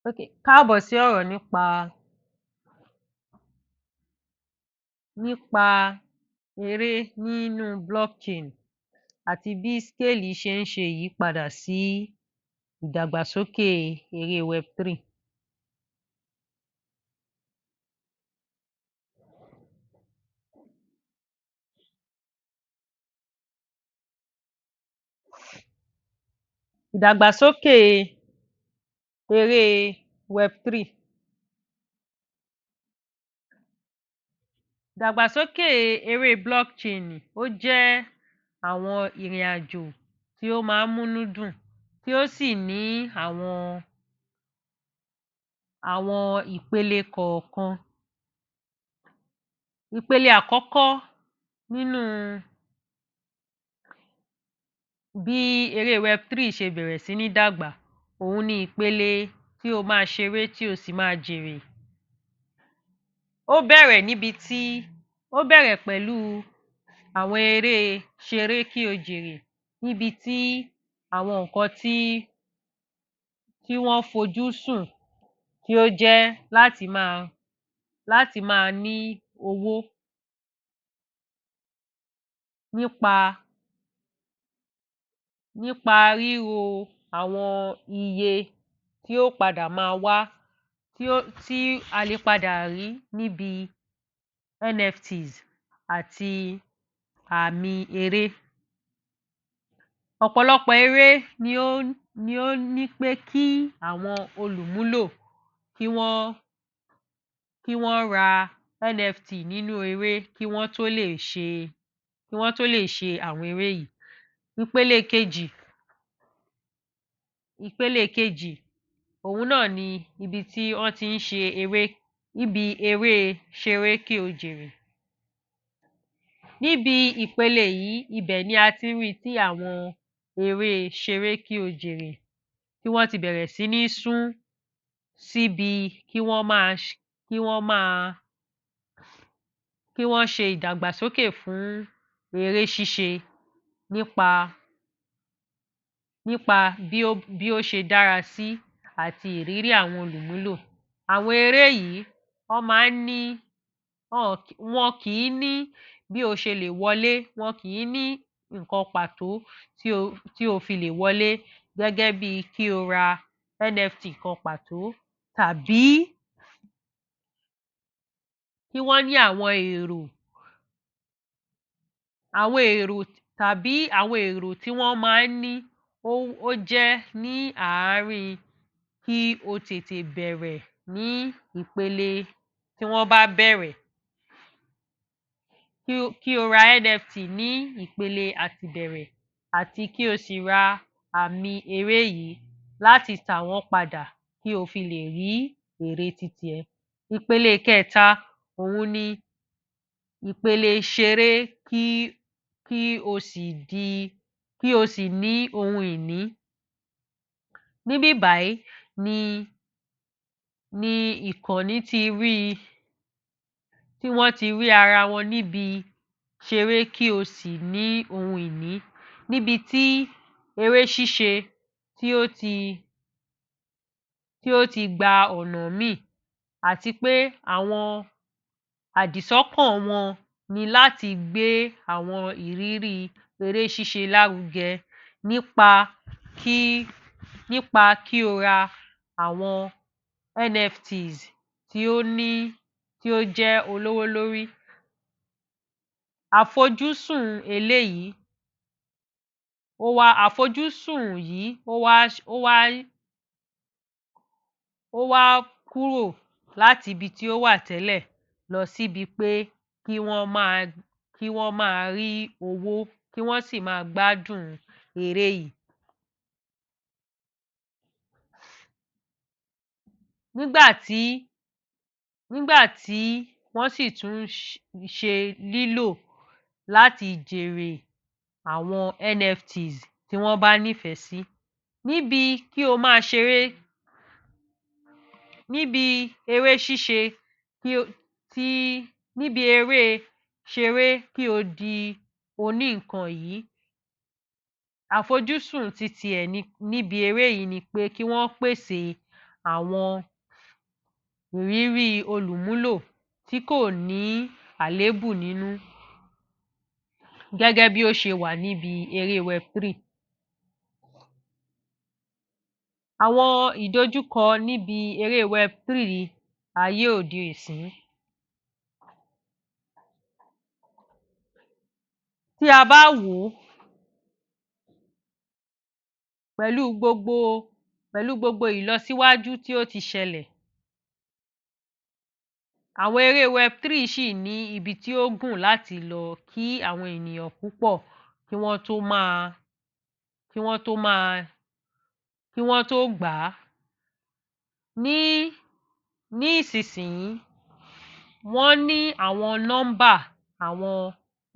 Okay, káàbọ̀ sí ọ̀rọ̀ nípa eré nínú blockchain àti bí scale ṣe ń ṣe ìyípadà sí ìdàgbàsókè eré web3. Ìdàgbàsókè eré web3. Ìdàgbàsókè eré blockchain, ó jẹ́ àwọn ìrìn-àjò tí ó máa ń múnú dùn, tí ó sì ní àwọn ìpele kọ̀ọ̀kan. Ìpele àkọ́kọ́ nínú bí eré web3 ṣe bẹ̀rẹ̀ sí ní dàgbà, òhun ni ìpele tí o máa ṣeré, tí o sì máa jèrè. Ó bẹ̀rẹ̀ níbi tí, ó bẹ̀rẹ̀ pẹ̀lú àwọn eré ṣeré kí o jèrè, níbi tí àwọn nǹkan tí wọ́n fojú sùn tí ó jẹ́ láti máa ní owó nípa ríro àwọn iye tí ó padà máa wá, tí a lè padà rí níbi NFTs àti àmì eré. Ọ̀pọ̀lọpọ̀ eré ni ó ní pé kí àwọn olùmúlò kí wọ́n ra NFT nínú eré kí wọ́n tó lè ṣe àwọn eré yìí. Ìpele kejì, òhun náà ni ibi tí wọ́n ti ń ṣe eré, níbi eré ṣeré kí o jèrè. Níbi ìpele yìí, ibẹ̀ ni a ti ń rí i tí àwọn eré ṣeré kí o jèrè, tí wọ́n ti bẹ̀rẹ̀ sí ní sún síbi kí wọ́n ṣe ìdàgbàsókè fún eré ṣíṣe nípa bí ó ṣe dára sí àti ìrírí àwọn olùmúlò. Àwọn eré yìí, wọ́n máa ń ní, wọn kì í ní bí o ṣe lè wọlé, wọn kì í ní nǹkan pàtó tí o fi lè wọlé, gẹ́gẹ́ bíi kí o ra NFT kan pàtó tàbí kí wọ́n ní àwọn èrò tàbí àwọn èrò tí wọ́n máa ń ní, ó jẹ́ ní àárín kí o tètè bẹ̀rẹ̀ ní ìpele tí wọ́n bá bẹ̀rẹ̀, kí o ra NFT ní ìpele àtìbẹ̀rẹ̀ àti kí o sì ra àmì eré yìí láti tà wọ́n padà kí o fi lè rí èrè titiẹ. Ìpele kẹta, òhun ni ìpele ṣeré kí o sì ní ohun ìní. Níbí bàyìí ni ìkànnì ti rí i, tí wọ́n ti rí ara wọn níbi ṣeré kí o sì ní ohun ìní, níbi tí eré ṣíṣe tí ó ti gba ọ̀nà míì àti pé àwọn àdìsọ́kàn wọn ni láti gbé àwọn ìrírí eré ṣíṣe lárugẹ nípa kí o ra àwọn NFTs tí ó jẹ́ olówó lórí. Àfojúsùn eléyìí, àfojúsùn yìí, ó wá kúrò láti ibi tí ó wà tẹ́lẹ̀ lọ síbi pé kí wọ́n máa rí owó, kí wọ́n sì máa gbádùn eré yìí. Nígbà tí wọ́n sì tún ṣe lílò láti jèrè àwọn NFTs tí wọ́n bá nífẹ̀ẹ́ sí. Níbi kí o máa ṣeré, níbi eré ṣíṣe, níbi eré ṣeré kí o di oní-nǹkan yìí, àfojúsùn ti tiẹ̀ níbi eré yìí ni pé kí wọ́n pèsè Àwọn ìrírí olùmúlò tí kò ní àléébù nínú gẹ́gẹ́ bí ó ṣe wà níbi eré web3. Àwọn ìdojúkọ níbi eré web3 ayé òde ìsín. Tí a bá wò ó pẹ̀lú gbogbo ìlọsíwájú tí ó ti ṣẹlẹ̀, àwọn eré web3 ṣì ní ibi tí ó gùn láti lọ kí àwọn ènìyàn púpọ̀ kí wọ́n tó gbà á. Ní ìsinsìnyí, wọ́n ní àwọn nọ́mbà àwọn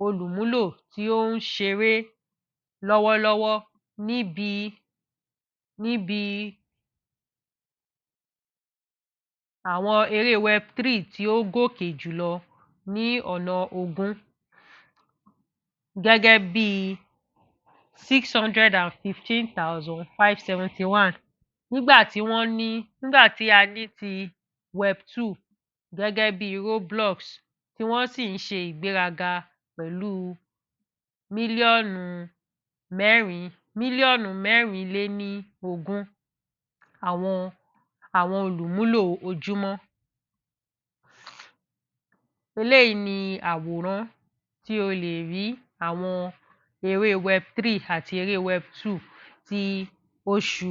olùmúlò tí ó ń ṣeré lọ́wọ́lọ́wọ́ níbi àwọn eré web3 tí ó gòkè jùlọ ní ọ̀nà 20, gẹ́gẹ́ bíi 615,571, nígbà tí a ní ti web2 gẹ́gẹ́ bíi Roblox, tí wọ́n sì ń ṣe ìgbéraga pẹ̀lú 4.24 mílíọ̀nù àwọn olùmúlò ojúmọ́. Eléyìí ni àwòrán tí o lè rí àwọn eré web3 àti eré web2 ti oṣù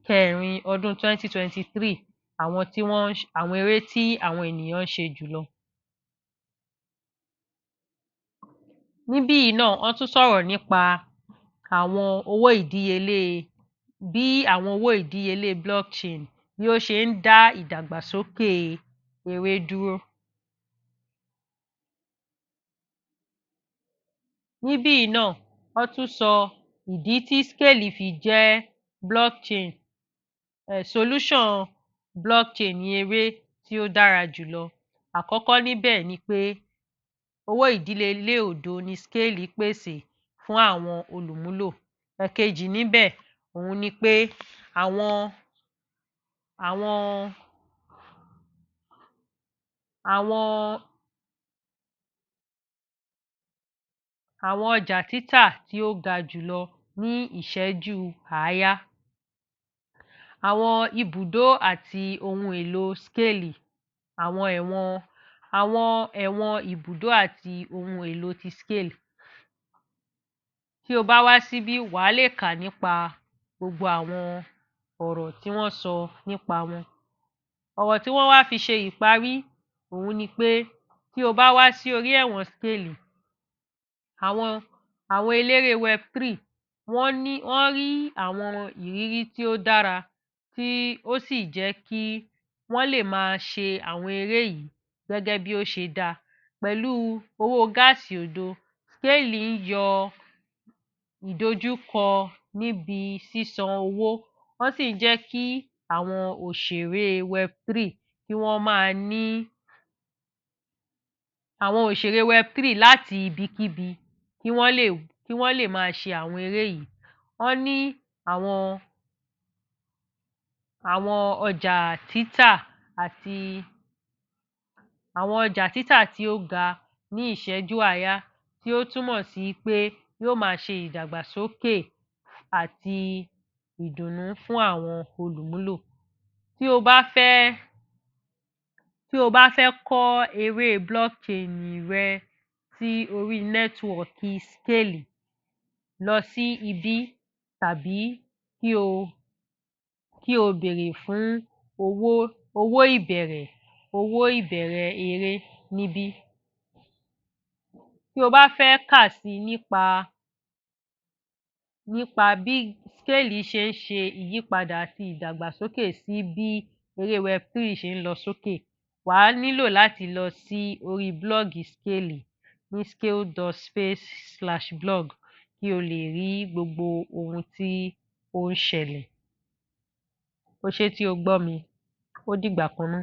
kẹrin ọdún 2023, àwọn eré tí àwọn ènìyàn ń ṣe jùlọ. Níbí yìí náà, wọ́n tún sọ̀rọ̀ nípa àwọn owó ìdíyelé, bí àwọn owó ìdíyelé blockchain bí ó ṣe ń dá ìdàgbàsókè eré dúró. Níbí yìí náà, wọ́n tún sọ ìdí tí SKALE fi jẹ́ blockchain solution blockchain eré tí ó dára jùlọ. Àkọ́kọ́ níbẹ̀ ni pé owó ìdíyelé òdo ni SKALE pèsè fún àwọn olùmúlò. Ẹ̀kejì níbẹ̀ òhun ni pé àwọn ọjà títà tí ó ga jùlọ ní ìṣẹ́jú àáyá. Àwọn ibùdó àti ohun èlò SKALE, àwọn ẹ̀wọ̀n ibùdó àti ohun èlò ti SKALE. Tí o bá wá síbí, wàá lè kà nípa gbogbo àwọn ọ̀rọ̀ tí wọ́n sọ nípa wọn. Ọ̀rọ̀ tí wọ́n wá fi ṣe ìparí òhun ni pé tí o bá wá sí orí ẹ̀wọ̀n SKALE, àwọn eléré web3, wọ́n rí àwọn ìrírí tí ó dára, tí ó sì jẹ́ kí wọ́n lè máa ṣe àwọn eré yìí gẹ́gẹ́ bí ó ṣe dáa pẹ̀lú owó gas òdo. SKALE ń yọ ìdojúkọ níbi sísan owó, wọ́n sì ń jẹ́ kí àwọn òṣèré web3 kí wọ́n máa ní àwọn òṣèré web3 láti ibikíbi kí wọ́n lè máa ṣe àwọn eré yìí. Wọ́n ní àwọn ọjà títà àti àwọn ọjà títà tí ó ga ní ìṣẹ́jú àáyá, tí ó túmọ̀ sí pé yóò máa ṣe ìdàgbàsókè àti ìdùnnú fún àwọn olùmúlò. Tí o bá fẹ́ kọ́ eré blockchain rẹ sí orí network SKALE, lọ sí ibí tàbí kí o béèrè fún owó ìbẹ̀rẹ̀ eré níbí. Tí o bá fẹ́ kà si nípa bí SKALE ṣe ń ṣe ìyípadà àti ìdàgbàsókè sí bí eré web3 ṣe ń lọ sókè, wàá nílò láti lọ sí orí blog SKALE ní skale.space/blog kí o lè rí gbogbo ohun tí ó ń ṣẹlẹ̀. O ṣé tí o gbọ́ mi, ó dìgbà kan ná.